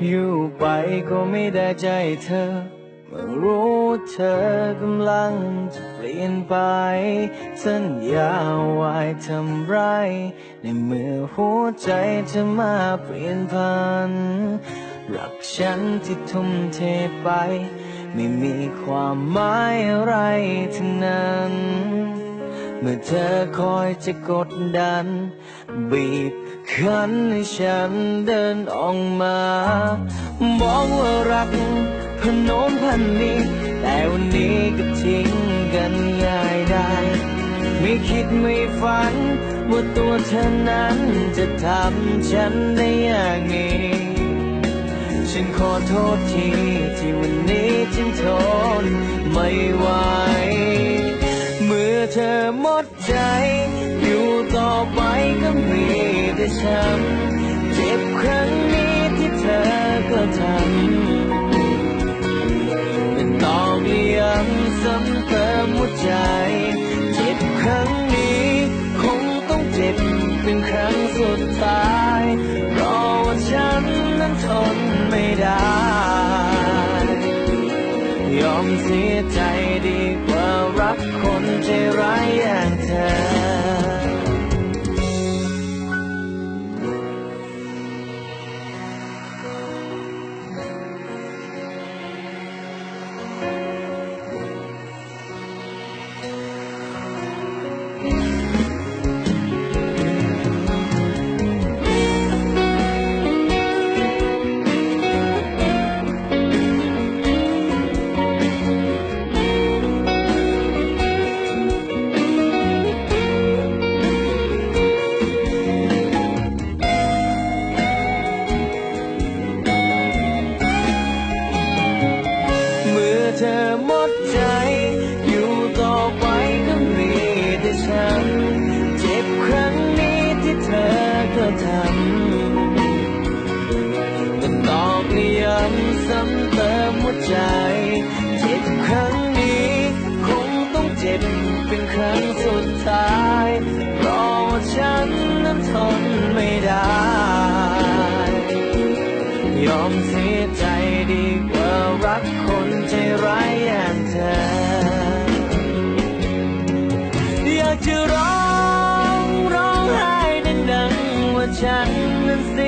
อยู่ไปก็ไม่ได้ใจเธอ เมื่อรู้เธอกำลังจะเปลี่ยนไป สัญญาไว้ทำไร ในเมื่อหัวใจเธอมาเปลี่ยนผัน รักฉันที่ทุ่มเทไป ไม่มีความหมายอะไรทั้งนั้น เมื่อเธอคอยจะกดดัน บีบคั้นให้ฉันเดินออกมา มองว่ารักพนมพันนี้ แต่วันนี้ก็ทิ้งกันง่ายได้ ไม่คิดไม่ฝันว่าตัวเธอนั้นจะทำฉันได้อย่างนี้ ฉันขอโทษทีที่วันนี้ฉันทนไม่ไหว เมื่อเธอหมด ใจ อยู่ต่อไปก็มีแต่ช้ำ เจ็บครั้งนี้ที่เธอกระทำ เป็นตอกย้ำซ้ำเติมหัวใจ เจ็บครั้งนี้คงต้องเจ็บเป็นครั้งสุดท้าย เพราะว่าฉันนั้นทนไม่ได้ ยอมเสียใจดีกว่ารักคนใจร้ายอย่างเธอ เมื่อเธอหมดใจ อยู่ต่อไปก็มีแต่ช้ำ เจ็บครั้งนี้ที่เธอกระทำ แต่ตอกย้ำซ้ำเติมหัวใจ เจ็บครั้งนี้คงต้องเจ็บเป็นครั้งสุดท้าย เพราะว่าฉันนั้นทนไม่ได้ ยอมเสียใจดีกว่ารักคนใจร้ายอย่างเธอ อยากจะร้องร้องไห้ดังๆว่าฉันนั้นเสี